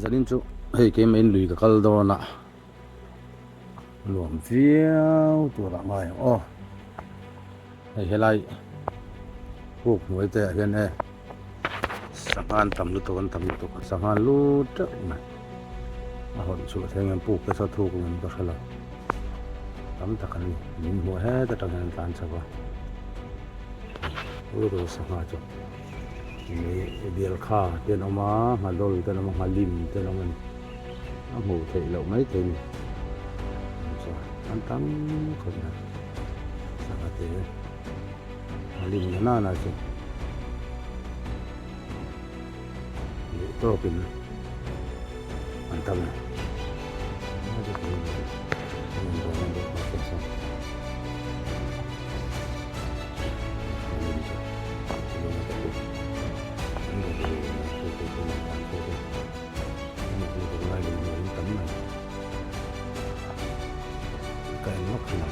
Zanin chu hei keimah in lui ka kal dawn a, nuam viau tur ah ngai ang aw. Hei helai puk hnuai te ah hian e sangha an tam lutuk an tam lutuk a sangha an lut teuh mai a hawlh chhuah thleng hian puk te saw thuk ang ka hre lo tam tak an ni min hmuh het atang hian an tlan chho a ru sangha chu bialkha te an awm a nghadawl te an awm a nghalim te an awm a ni a hmuh theih loh mai thei a ni an tam khawp mai. Sangha te a lim na nana chu duh tawkin an tam a. Ka en lawk thin a.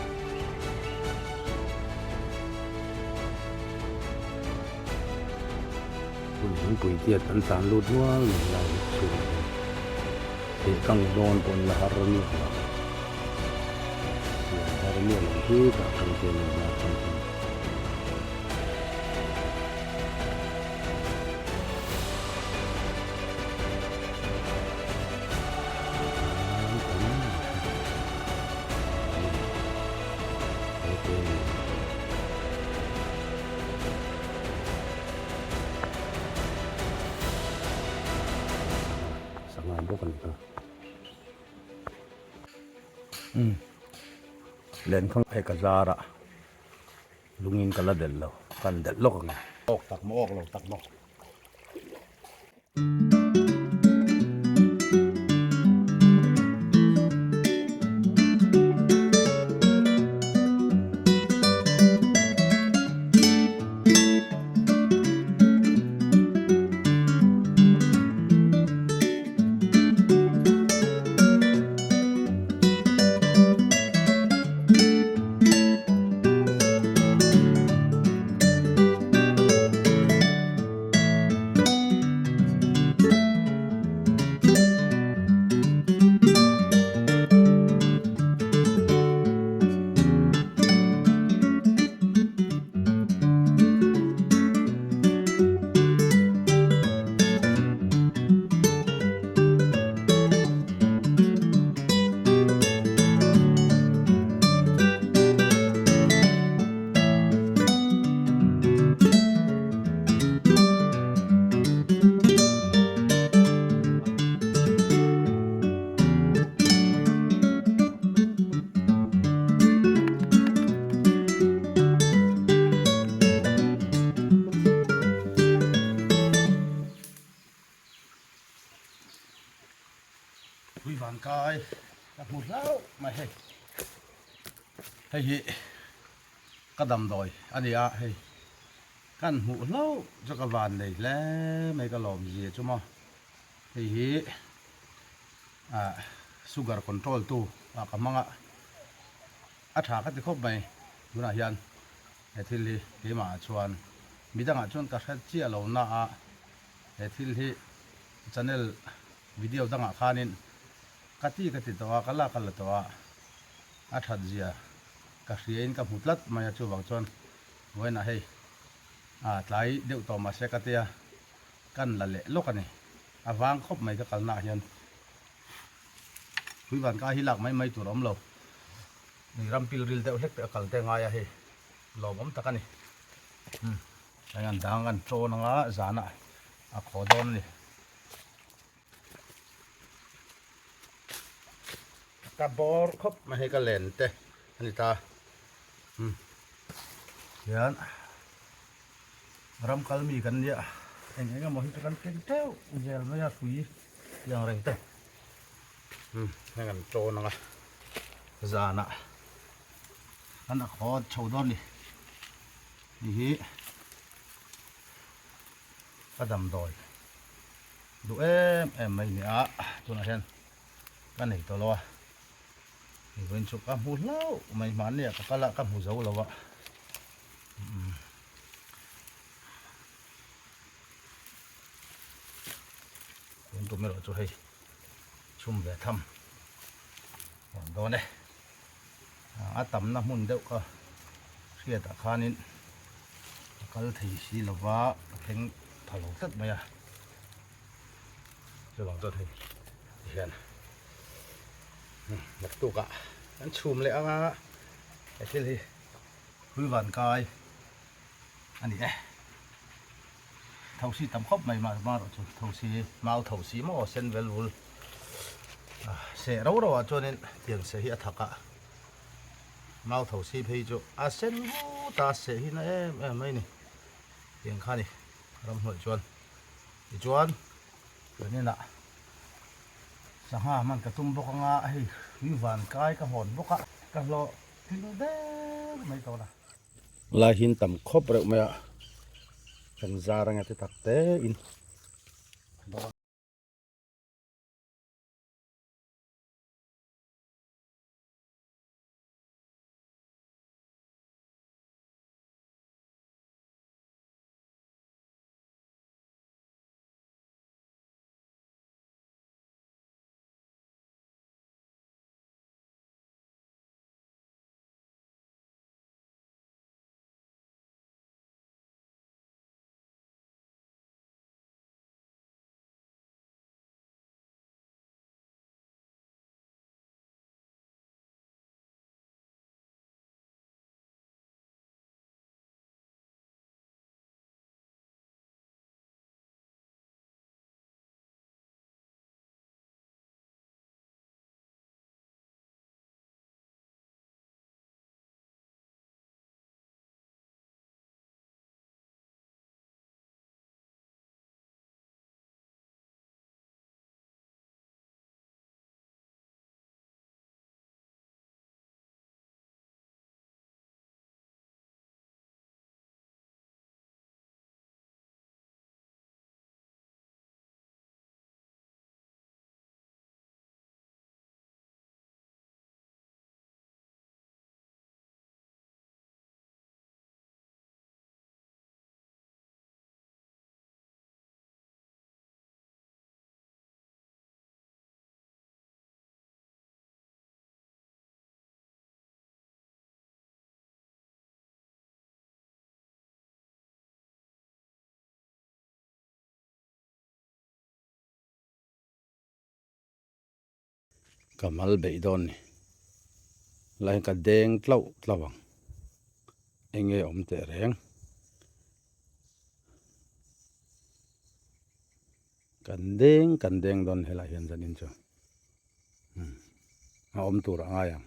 Hun lungpui tiat an tlan lut rual mai lai hi chhungah hian theh kang dawn pawh an la har miah lo. Siam har miah lo hi tah tang te an hnar tang hian. Sangha bawk a ni ta. Umm lenkhang hei ka zar a lungin ka la delh lo kan delh lawk ang e. Awk tak maw awk lo tak maw. Pui van kai ka hmu hlauh mai hei. Hei hi ka damdawi a ni a hei kan hmuh hlauh chu ka van nei hle mai ka lawm zia chu maw hei hi ah sugar control tu ah ka hmang a a tha ka ti khawp mai tunah hian he thil hi keimah ah chuan midangah chuan ka hre chiah lo na a he thil hi channel video dangah khanin ka ti ka ti tawh a ka la ka la tawh a. A that zia ka hria in ka hmu tlat mai a, chuvang chuan vawiinah hei a tlai deuh tawh mahse ka tia kan la leh lawk a ni. A vang khawp mai ka kalnaah hian Huivan ka hi lak mai mai tur a awm lo, ni ram pil ril deuh hlek te a kal te ngai a hei lawmawm tak a ni. Umm heng an dang an tawn anga zanah a khaw dawn a ni. Ka bawr khawp mai hei ka len te a ni ta umm hian ram kal mi kan nia eng eng emaw hi chu kan keng teuh zel mai a hrui tiang reng te umm heng an tawn ang a zanah an a khaw chho dawn ni ni hi ka damdawi duh em em mai ni a tunah hian ka nei tawh lo a vawiin chu ka hmu hlauh mai hmanni ah ka kal a ka hmu zo lo a tun tum erawh chu hei. Chhum ve tham awm dawn e. A tamna hmun deuh kha hriatah khanin a kal thei si lova a thleng tha lo tlat mai a. Chuvang chuan hei tihian naktukah kan chhum leh ang a, he thil hi Huivan kai a ni e. Thosi tam khawp mai mah hma erawh chu thosi mau thosi maw sen vel vul seh ro ro ah chuanin tiang seh hi a thak a mau thosi phei chu a sen vut a seh hi na em em mai ni tiang kha ni ramhnuai chuan tichuan tuaninah sangha hman ka tum bawk anga hei ui van kai ka hawn bawk a ka hlawh tling der mai tawh a. Lai hin tam khawp reuh mai a, kan zar ange ti tak te in. Ka mal beih dawn ni. Lai ka deng tlauh tlauh ang. Eng nge awm teh reng. Kan deng kan deng dawn helai hian zanin chu. A awm tur a ngai ang.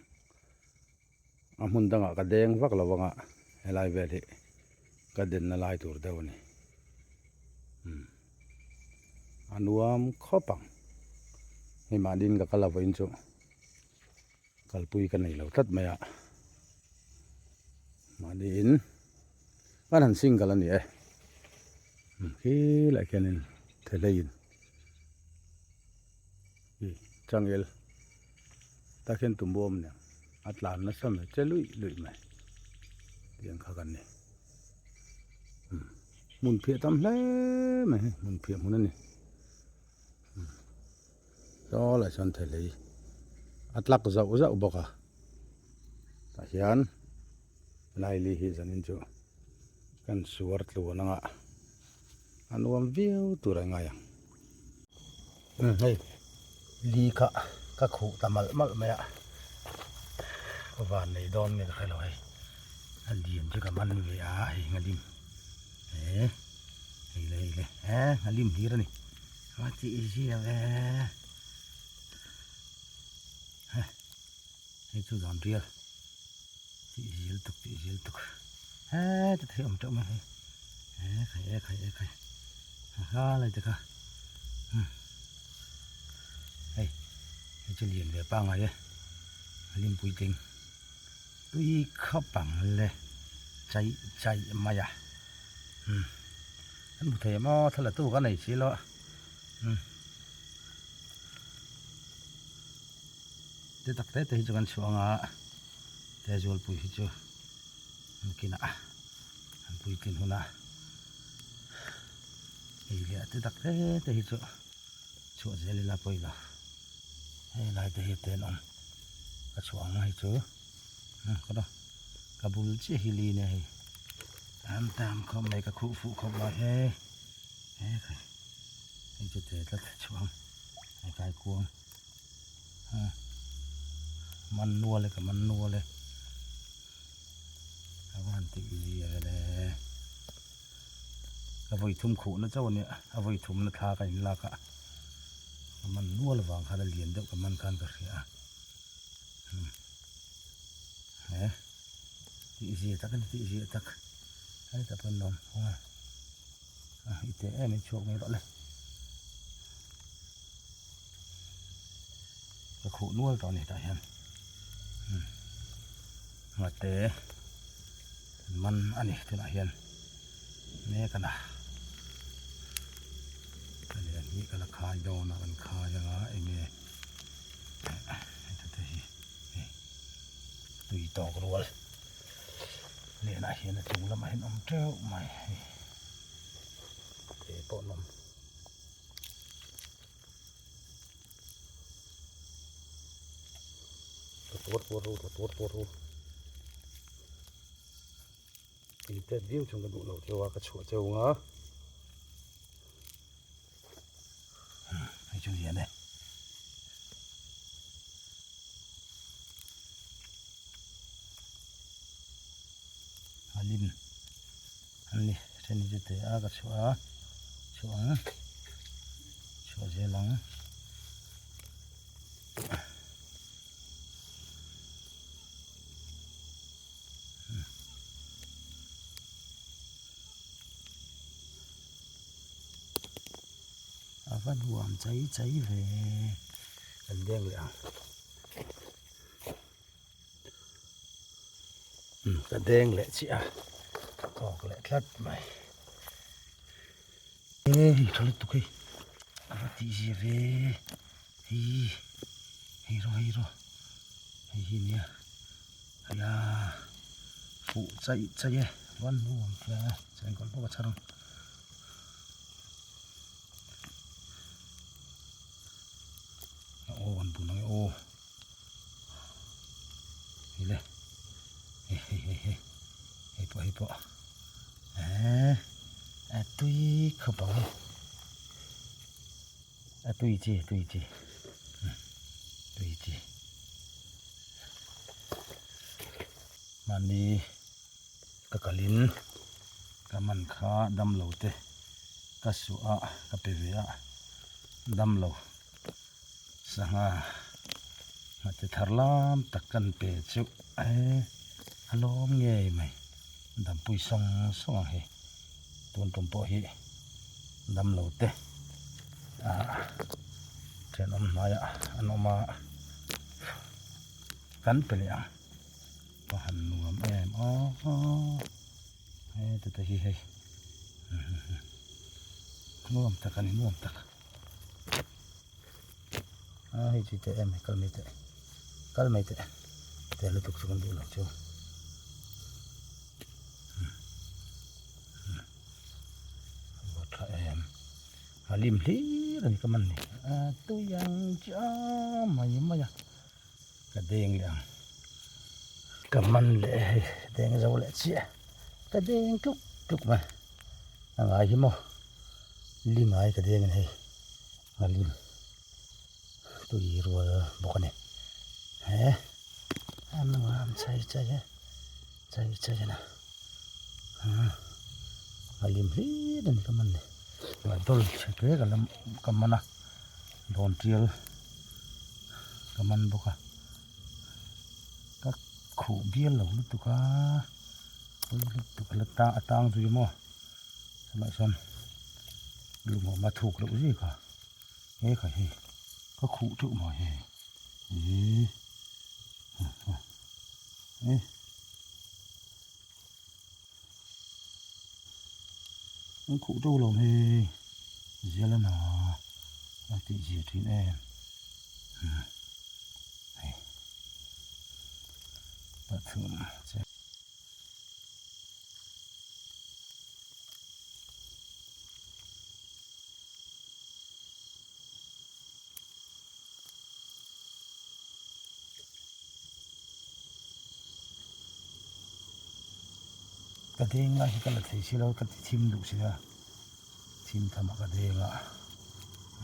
A hmun dangah ka deng vak lo anga helai vel hi ka denna lai tur deuh a ni. A nuam khawp ang. Hei mahniin ka kal avawiin chu kalpui ka nei lo tlat mai a. Mahniin kan han single a ni e. Khilaiah khianin thehleiin changel tak hian tumbu a awm nen a tlan nasa mai che luih luih mai tiang kha kan ni. Hmun phiah tam hle mai hei hmun phiah hmun a ni saw lai sawn thei lei a tlak zauh zauh bawk a tah hian laili hi zanin chu kan suar tluan anga a nuam viau tur a ngai ang hei li kha ka khuh ta malh malh mai a ka van nei dawn nge ka hrelo hei a lian chu ka man ve a hei nghalim he hei le hei le he nghalim hlir a ni a tih zia ve he hei chu zan rial tih zil tuk tih zil tuk he ti thei awm teuh mai hei he khai e khai e khai ha lai te kha hei hei chu lian ve pangai e a lim puitling tui khawp ang le chaih chaih mai a umm an hmu thei maw thla la tu ka nei si lo a umm te tak te te hi chu kan chhuah ang a te zualpui hi chu an kinah an puitlin hunah ei leh te tak te te hi chu chhuah zel ila pawh ila. Hei lai te hi tenawm ka chhuah ang hei chu ka rawh ka bul chiah hi li nia hei an tam khawp mai ka khuh fuh khawp lai he he khai hei chu te tlat chhuah ang hei kai kuang man nual e ka man nual e a van tih zia le ka vawi thum khuhna chauh a nia a vawi thumna thla ka inlak a ka man nual avang khan a lian deuh ka man khan ka hria a he tih zia tak a ni tih zia tak hei tak pawn nuam a i teh em i chhuak mai rawh le ka khuh nual tawh a ni tah hian ngate man a ni tunah hian mek a na ka lian hi ka la khai dawn a kan khai anga enge heta te hi hei tui tawk rual lianah hian a chung lamah hian awm teuh mai hei te pawh an awm. Tla tuar tuar ru tla tuar tuar ru in tet viau chuan ka duh loh cheu a ka chhuah cheu ang a hei chu lian e a lim an ni then hi chu teh a ka chhuah a chhuah ang chhuah zel ang. A va nuam chai chai ve kan deng leh ang ka deng leh chiah a tawk leh tlat mai e hei tha lutuk hei a va tih zia ve hei hei rawh hei rawh hei hi nia heia fuh chaih chaih e van nuam hle chengkawl pawh ka chhar ang. Aw an bun ang e aw hei le hei hei hei hei hei pawh hei pawh eee a tui khawp ang e a tui chi tui chi tui chi mahni ka kalin ka man kha damlo te ka suah a ka pe ve a damlo sangha ngate thar lam tak kan pe chu eh a lawm ngei mai dampui sawng sawng ang hei tun tum pawh hi damlo te ah thenawm hnaiah an awm a kan pe leh ang a han nuam em aw heta te hi hei nuam tak a ni nuam tak a hei chu teh em kal mai teh kal mai teh teh lutuk chu kan duh lo chu a tha em a lim hlir a ni ka man ni a tui ang chiah mai mai a. Ka deng leh ang. Ka man leh hei deng zo leh chiah. Ka deng tluk tluk mai. A ngai hi maw li ngai ka deng a ni hei. A lim tui rual bawk a ni. He a nuam chai chai e chai chai a na. A lim hlir a ni ka man ni. A dawl chhe te ka lam ka man a. Dawn tial ka man bawk a ka khuh bial lo lutuk a pawi lutuk a la tang a tang zui maw chulaiah chuan lungawm a thuk loh zui kha he kha hei ka khuh teuh mai hei ihh eh. An khuh teuh lo hei zial a na a tih zia thin em hei pathum che. Ka deng lai hi ka la thei si lo ka ti thim duh si a, thim tham ah ka deng a,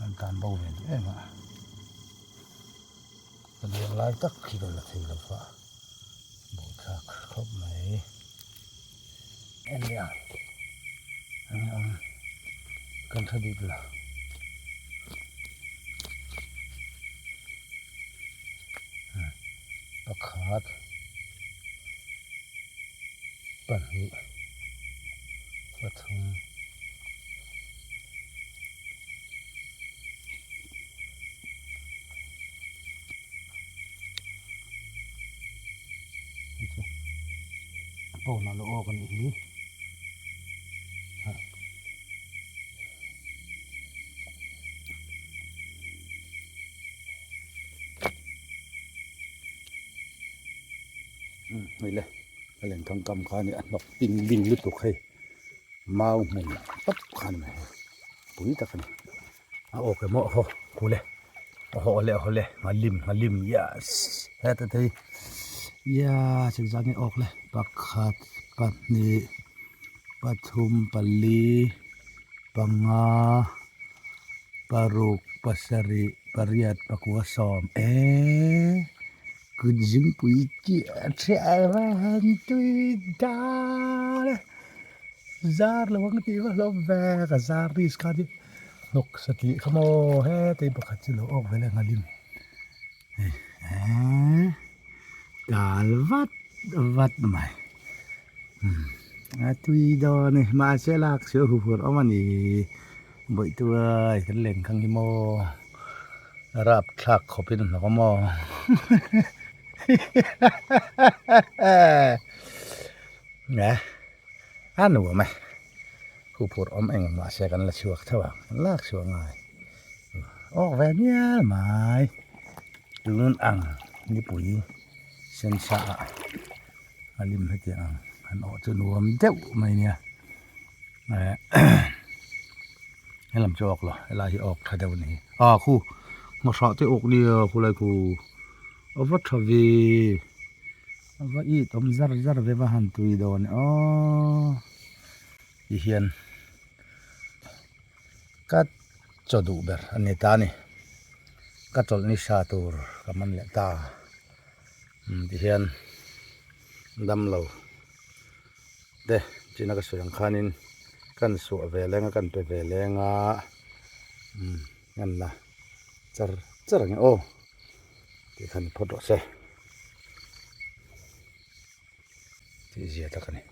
an tan bo ve duh em a, ka deng lai tak hi ka la thei lo va, buaithlak khawp mai. En leh ang, eng ang kan hre bik lo. Pakhat. Pahnih pathum pawnah lo awk a nih hi. Hei le ka lenkhang kam kha a ni a hnawk ping bing lutuk hei mau hmun tawp kha a ni mai hei pui tak a ni a awk emaw haw khu le a haw le a haw le nghalim nghalim yes heta te hi yes engzah nge awk le pakhat pahnih pathum pali panga paruk pasarih pariat pakua sawm eee. Kut zingpui chiah chiah ran tui dar e zar lo ang tih va hlawm ve ka zar risk kha ni hnawk satih kha maw hetei pakhat chu lo awk ve leh nghalim hei eee dal vat vat mai a tui dawn e mahse lak chu hu hur awm a ni bawihtuai kan lenkhang hi maw. Rapthlak khawpin a hnawk a maw? Nge a nuam e, huphurh awm eng mahse kan la chhuak theuh ang, kan lak chhuah ngai awk ve mial mai tun ang nipui sen sa ah a lim hetiang ang han awh chu nuam deuh mai nia. Helam chu awk lo helai hi awk tha deuh a ni hi ah khu hmahrah te awk nia khulai khu a va tha ve a va it awm zar zar ve va han tui dawn e aw ti hian ka chaw duh ber a ni ta a ni ka chawlh ni sa tur ka man leh ta ti hian damlo. Te china ka sawi ang khanin kan suah ve leng a kan pe ve leng a umm an la char char ang e aw tih khan phawt rawh se tih zia tak a ni.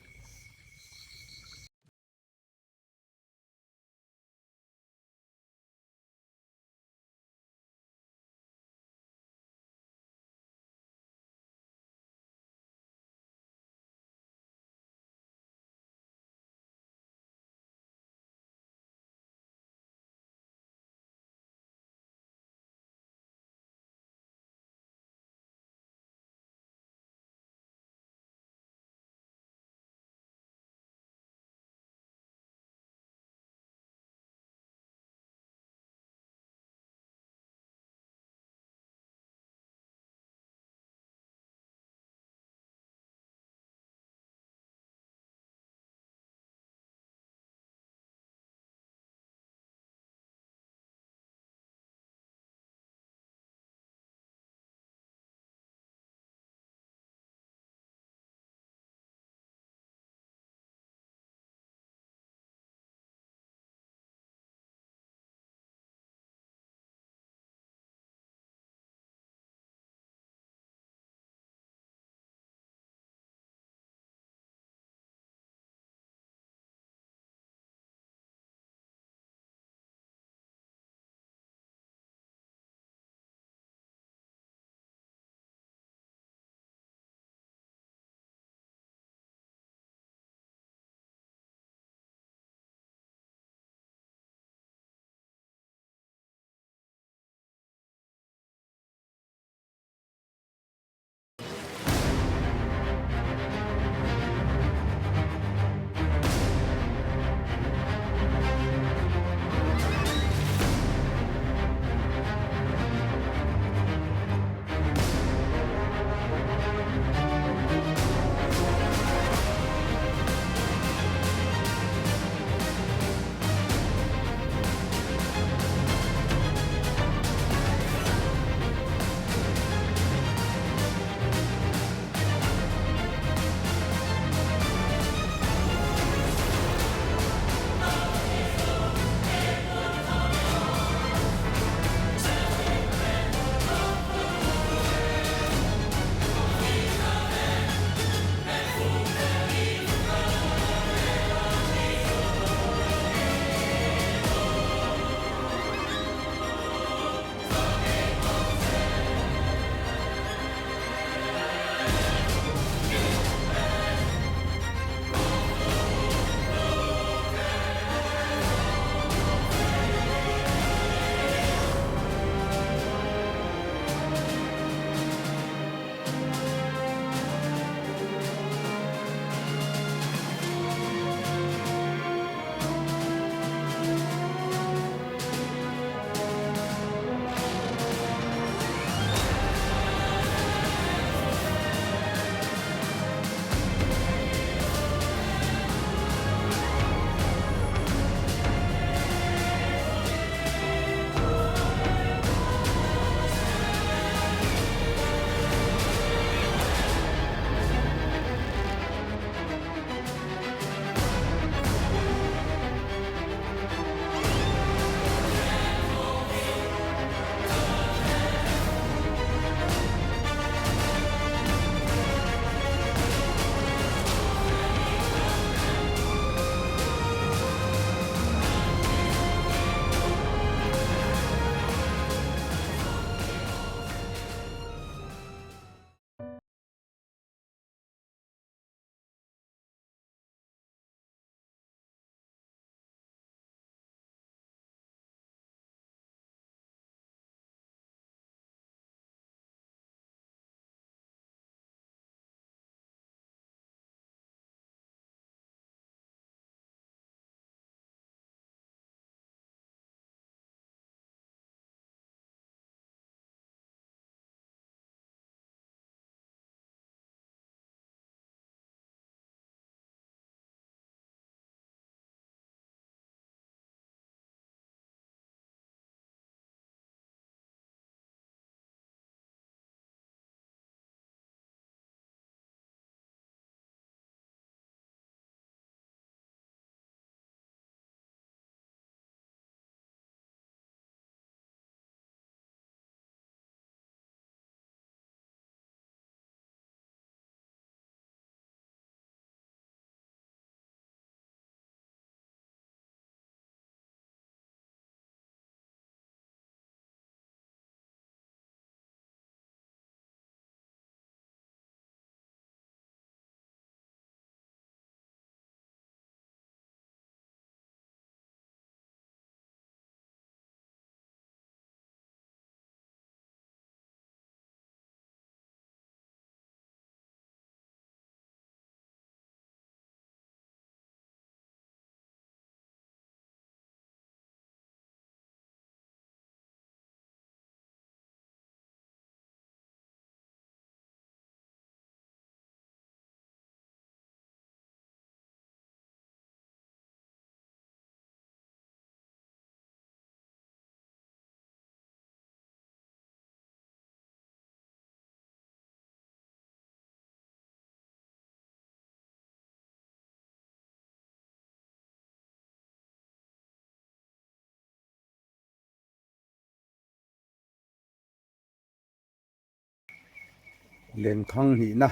Lenkhang hnihna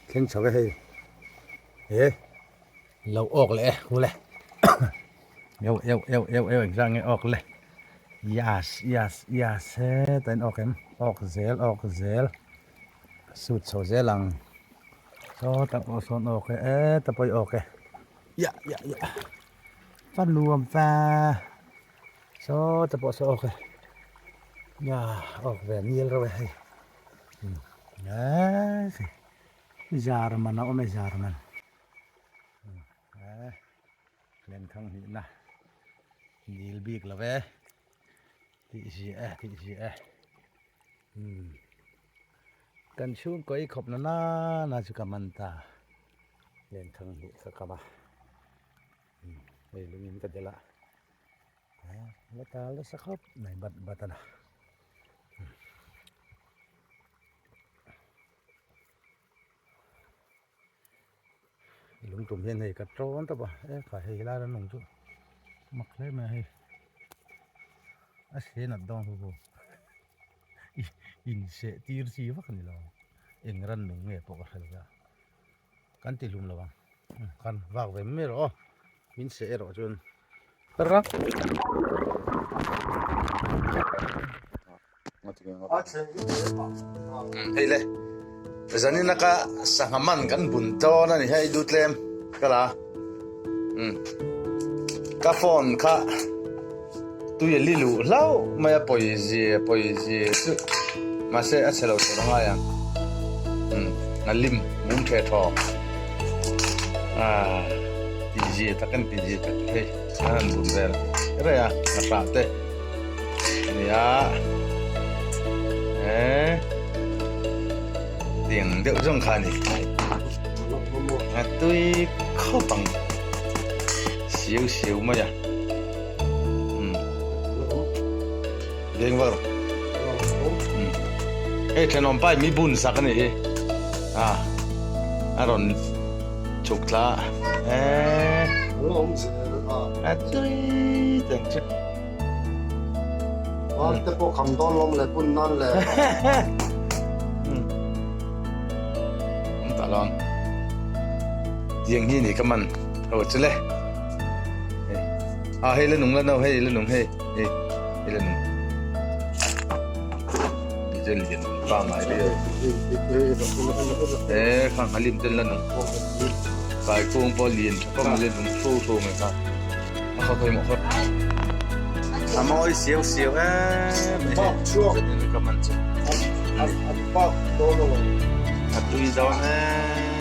thleng chho e hei he lo awk leh e kule eu eu eu eu eu engzah nge awk le yas yas yas hetah in awk em awk zel awk zel sut chho zel ang sawtah pawh sawn awk e hetah pawh i awk e ya ya ya va nuam va sawtah pawh saw awk e ya awk ve nil reuh e hei. Zar man a awm e zar man lenkhang hnihna dil bik lo e tih zia e tih zia e kan chhungkaw i khawp na nana chu ka man ta lenkhang hnih ka kam a hei lungin ka delh a la tal nasa khawp mai bat bat a na. Lungtum hian hei ka tawn tawp a e kha hei lai ran nung chu mak hle mai a hei a se nat dawn hu hu in seh tir chi vak a ni lo eng ran nung nge pawh ka hre lo a kan ti hlum lo ang khan vak ve mai rawh aw min seh erawh chuan rak. Hei le zanin aka sangha man kan bun dawn a ni hei du tlem ka la ka phone kha tui a li luh hlauh mai a pawizia pawizia chu mahse a chhe lo tur a ngai ang a lim mum the thaw a tihzia tak a ni tihzia tak hei a han bun vel rei a a hrah te. Nia eh tiang deuh zawng kha a ni a tui khawp ang siau siau mai a umm veng vak rawh umm hei thenawm pa in mi bun sak a nih hi a a rawn chhuk thla eh a tui teng chu. Val te pawh kham dawn lawm le bun nan le. Awm ta lawm. Tiang hi ni ka man ho chu le. A hei la nung la no hei la nung hei hei hei la nung. Ni chen lian pa ngai ve. E khang halim ten la nung. Kai kung pawh lian tha pawh le nung tho tho mai kha. A mawi siau siau em mai Bak chhuak. Ka man chu. An bak dawn lo. A tui dawn em.